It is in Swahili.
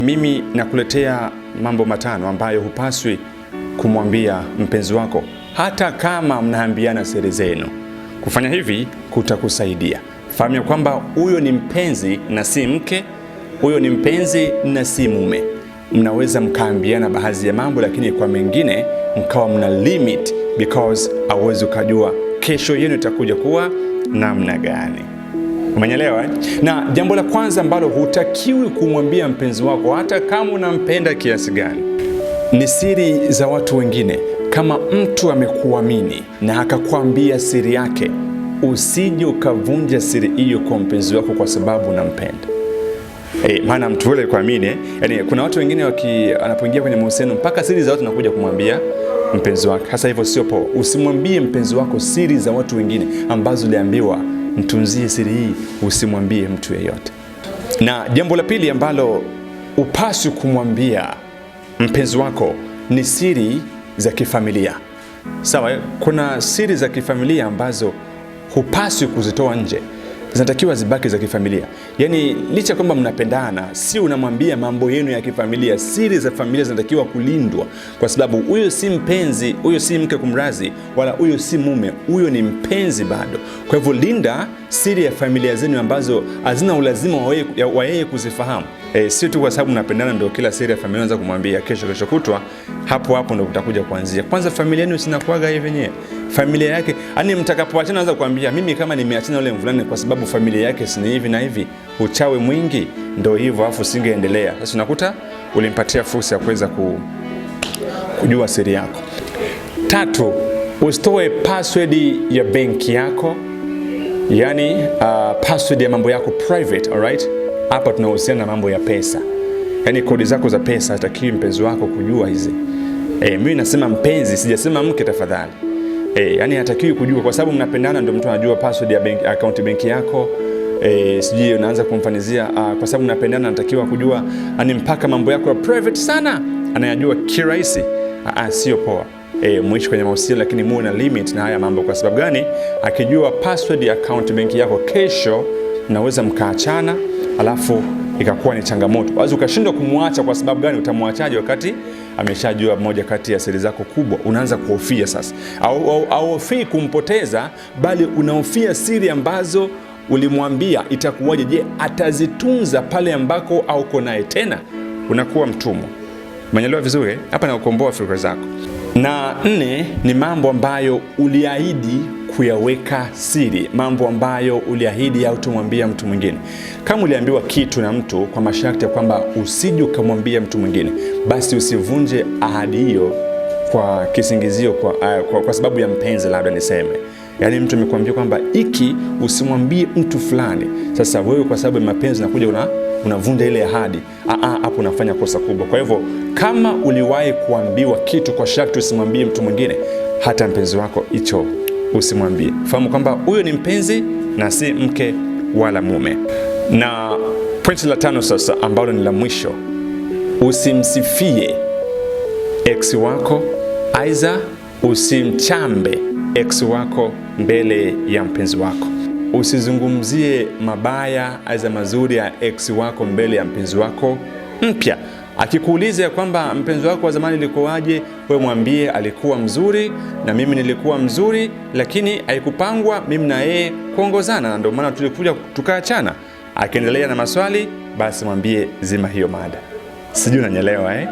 Mimi nakuletea mambo matano ambayo hupaswi kumwambia mpenzi wako hata kama mnaambiana siri zenu. Kufanya hivi kutakusaidia. Fahamu ya kwamba huyo ni mpenzi na si mke, huyo ni mpenzi na si mume. Mnaweza mkaambiana baadhi ya mambo, lakini kwa mengine mkawa mna limit, because hauwezi ukajua kesho yenu itakuja kuwa namna gani. Umenyelewa eh? Na jambo la kwanza ambalo hutakiwi kumwambia mpenzi wako hata kama unampenda kiasi gani ni siri za watu wengine. Kama mtu amekuamini na akakwambia siri yake, usije ukavunja siri hiyo kwa mpenzi wako kwa sababu unampenda. Maana mtu yule kuamini, yaani kuna watu wengine anapoingia kwenye mahusiano mpaka siri za watu nakuja kumwambia mpenzi wake. Hasa hivyo sio poa. Usimwambie mpenzi wako siri za watu wengine ambazo uliambiwa mtunzie siri hii, usimwambie mtu yeyote. Na jambo la pili ambalo upaswi kumwambia mpenzi wako ni siri za kifamilia. Sawa, kuna siri za kifamilia ambazo hupaswi kuzitoa nje, zinatakiwa zibaki za kifamilia. Yaani licha kwamba mnapendana, si unamwambia mambo yenu ya kifamilia. Siri za familia zinatakiwa kulindwa, kwa sababu huyo si mpenzi, huyo si mke kumrazi, wala huyo si mume, huyo ni mpenzi bado. Kwa hivyo linda siri ya familia zenu ambazo hazina ulazima wa yeye kuzifahamu. Sio tu kwa sababu mnapendana ndio kila siri ya familia unaweza kumwambia kesho, kesho kutwa. Hapo hapo ndio kutakuja kuanzia. Kwanza familia yenu sinakuaga hivi yenyewe. Familia yake, yani mtakapoachana anaweza kuambia mimi kama nimeachana yule mvulana kwa sababu familia yake si hivi na hivi, uchawi mwingi ndio hivyo, afu singeendelea. Sasa unakuta ulimpatia fursa ya kuweza kujua siri yako. Tatu, usitoe password ya benki yako, yani password ya mambo yako private, alright? Hapa tunahusiana na mambo ya pesa, yaani kodi zako za pesa hatakiwi mpenzi wako kujua hizi. Mimi nasema mpenzi, sijasema mke tafadhali. Yani hatakiwi kujua kwa sababu mnapendana, ndio mtu anajua password ya bank, account benki yako. Sijui unaanza kumfanizia kwa sababu mnapendana, anatakiwa kujua yani mpaka mambo yako ya private sana anayajua kirahisi. Sio poa. Mwishi kwenye mahusiano lakini muwe na limit na haya mambo. Kwa sababu gani? Akijua password ya account benki yako, kesho mnaweza mkaachana, alafu ikakuwa ni changamoto. Wazi ukashindwa kumwacha. Kwa sababu gani? Utamwachaje wakati ameshajua moja kati ya siri zako kubwa? Unaanza kuhofia sasa, au hofii kumpoteza, bali unahofia siri ambazo ulimwambia itakuwaje? Je, atazitunza pale ambako auko naye tena? Unakuwa mtumwa. Umeelewa vizuri hapa? Na kukomboa fikra zako. Na nne ni mambo ambayo uliahidi kuyaweka siri, mambo ambayo uliahidi hautomwambia mtu mwingine. Kama uliambiwa kitu na mtu kwa masharti ya kwamba usije ukamwambia mtu mwingine, basi usivunje ahadi hiyo kwa kisingizio, kwa sababu ya mpenzi, labda niseme. Yaani mtu amekwambia kwamba hiki usimwambie mtu fulani. Sasa wewe kwa sababu ya mapenzi unakuja unavunja ile ahadi. Hapo unafanya kosa kubwa. Kwa hivyo kama uliwahi kuambiwa kitu kwa sharti usimwambie mtu mwingine, hata mpenzi wako hicho usimwambie. Fahamu kwamba huyo ni mpenzi na si mke wala mume. Na pointi la tano sasa ambalo ni la mwisho, usimsifie ex wako, aidha usimchambe ex wako mbele ya mpenzi wako. Usizungumzie mabaya aidha mazuri ya ex wako mbele ya mpenzi wako mpya. Akikuuliza kwamba mpenzi wako wa zamani ilikuwaje, wewe mwambie alikuwa mzuri na mimi nilikuwa mzuri, lakini haikupangwa mimi na yeye kuongozana, na ndio maana tulikuja tukaachana. Akiendelea na maswali, basi mwambie zima hiyo mada. Sijui unanielewa eh?